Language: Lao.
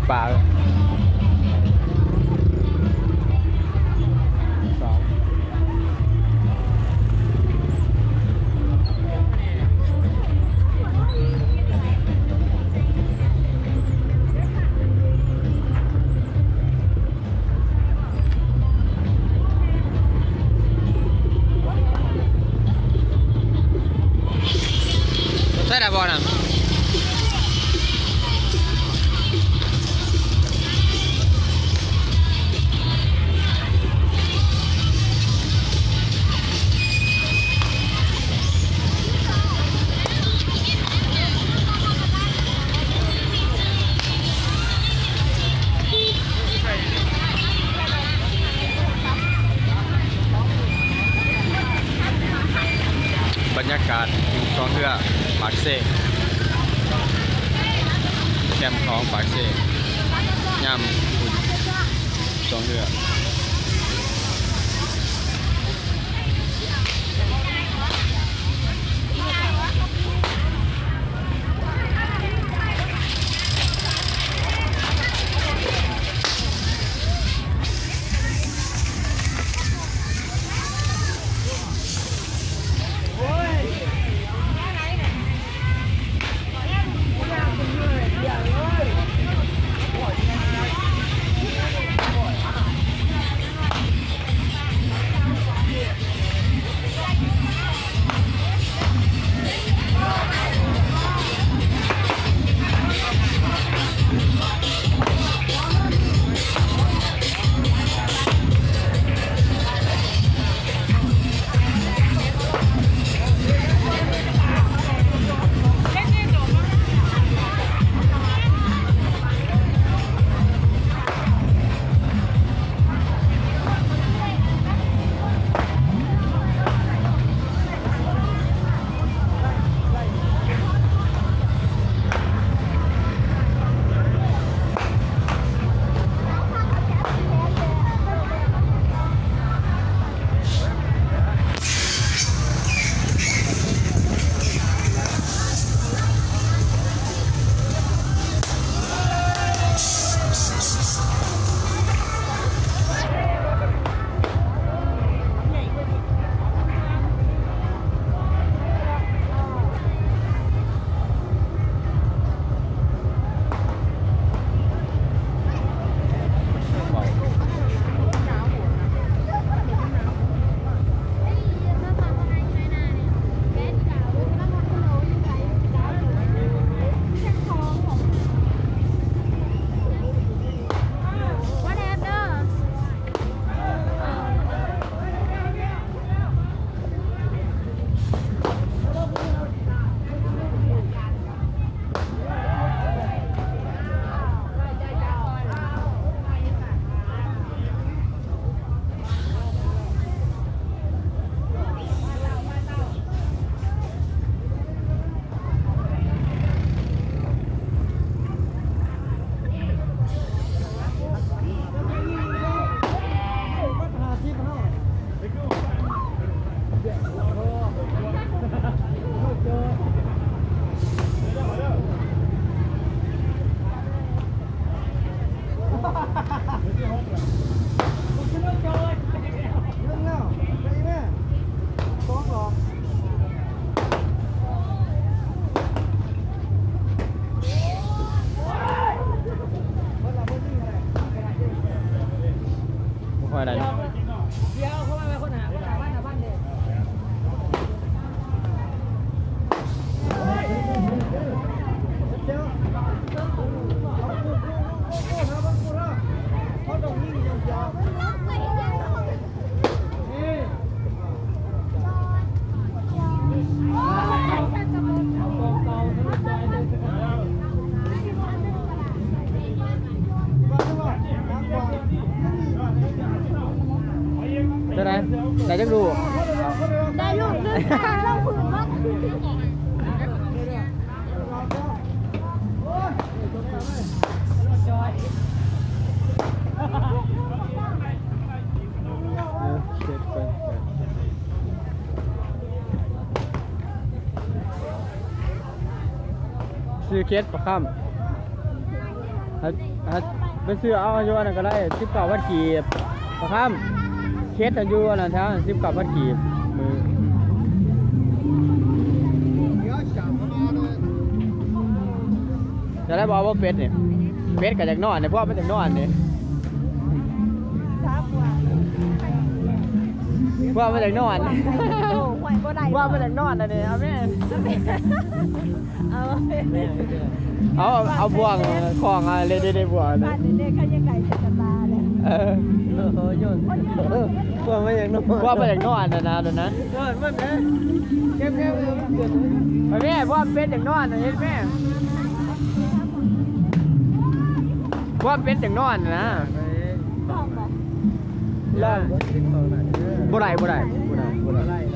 ປາ ສອງ ໃສ່ໄດ້ບໍ່ນະ? ບັນຍາກາດຢູ່ຊ່ອງເຮືອປາກເຊ ແຄມຂອງປາກເຊ ຍາມບຸນຊ່ອງເຮືອ. ບໍ່ຄ່ອຍໄດ້ເນາະ. ເທົ່າໃດ? ໄດ້ຈັກລູກ? ໄດ້ລູກໜຶ່ງ ລອງພື້ນເບິ່ງ. ຊື້ເຂດປາຄຳ ໃຫ້ ອ່ະ ໄປຊື້ເອົາຢູ່ອັນນັ້ນກໍໄດ້ ສິບເກົ້າພັນກີບ ປະຄຳ ເຂດນັ້ນຢູ່ອັນນັ້ນແຖວ ສິບເກົ້າພັນກີບ ມື້ ຈະໄດ້ບໍ່ ບໍ່ເປັດນີ້ ເປັດກໍຢາກນອນນີ້ ພວກມັນຢາກນອນນີ້ ພວກມັນຢາກນອນ ໂອ້ ຫວຍບໍ່ໄດ້ ພວກມັນຢາກນອນອັນນີ້ ເອົາແມ່ ເອົາ ເອົາ ເອົາບ່ວງຂອງ ເຫຼັກໆ ບ່ວງ ບາດນີ້ເດ້ ເຂົາຍັງໄດ້ເປັນຕາຕາເລີຍ ເອີ ໂອ້ຍ ພວກມັນຢາກນອນ ພວກມັນຢາກນອນນະ ນະ ໂດນນະ ເອີ ມັນເດ້ ເກັບແລ້ວ ເອີ ມັນເກີດ ໄປແມ່ ພວກເປັດຢາກນອນນະ ເຮັດແມ່ ພວກເປັດຢາກນອນນະ ລອງບໍ່ ລອງບໍ່ ບໍ່ໄດ້ ບໍ່ໄດ້ ບໍ່ໄດ້ ບໍ່ໄດ້